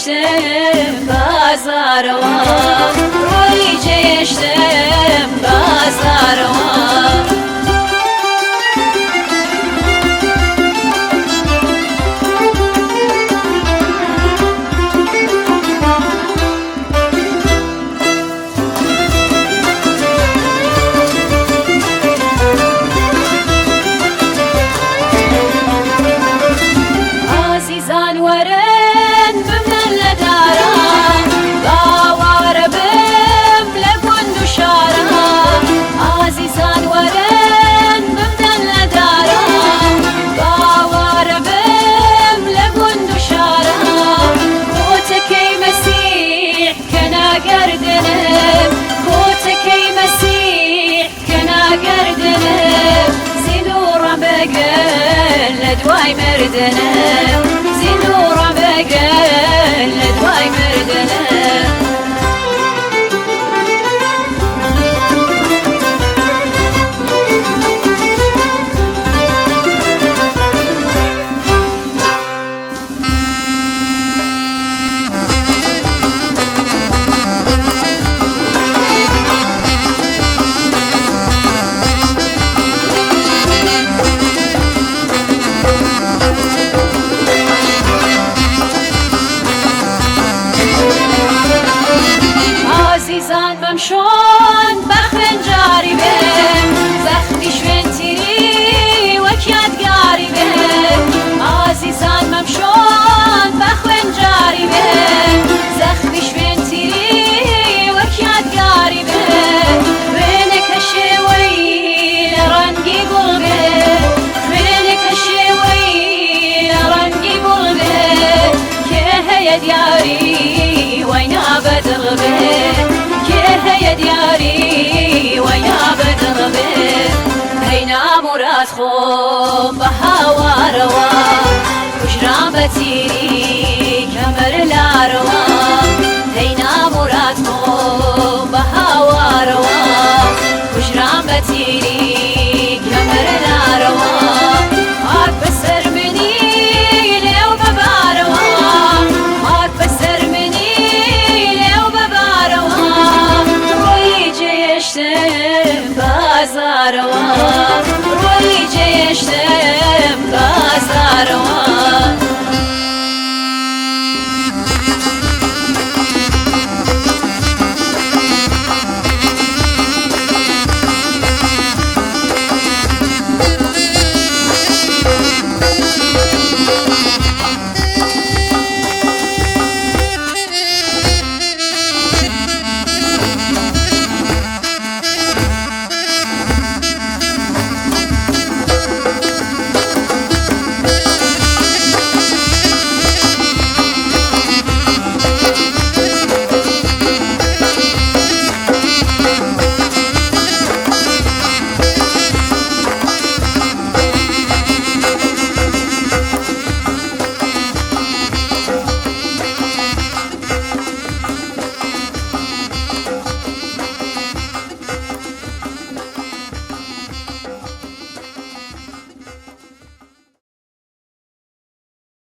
جێهێشتم بازارەوە، ڕۆی جێهێشتم بازارەوە. ئازیزان وەرن بمدەن لە دارا، باوارە بم لە گوند و شارا. ئازیزان وەرن بمدەن لە دارا، باوارە بم لە گوند و شارا. کۆتەکەی مەسیح کە ناگەردنم، کۆتەکەی مەسیح کە ناگەردنم، زیندوو بگرن لە دوای مردنم، زیندوو بگرن لە دوای مردنم. ئازیزان بەمشۆن بە خوێن جاری بێ، زەخمی شوێن تیری وەک یادگاری بێ. ئازیزان بەمشۆن بە خوێن جاری بێ، زەخمی شوێن تیری وەک یادگاری بێ. وێنەکە شێوەی لە ڕەنگی گوڵ بێ، خوێنەکە شێوەی لە ڕەنگی گوڵ بێ. کێ هەیە دیاری وای نابەدڵ بێ؟ کێ هەیە دیاری وای نابەدڵ بێ؟ هەینا مراد خۆم بە هاوارەوە، کوژرام بە تیری کەمەر لارەوە. هەینا مراد خۆم بە هاوارەوە، کوژرام بە تیری کەمەر لارەوە. هات بەسەر منی لێو بەبارەوە، هات بەسەر منی لێو بەبارەوە. ڕۆی جێهێشتم بازارەوە، ڕۆی جێهێشتم بازارەوە.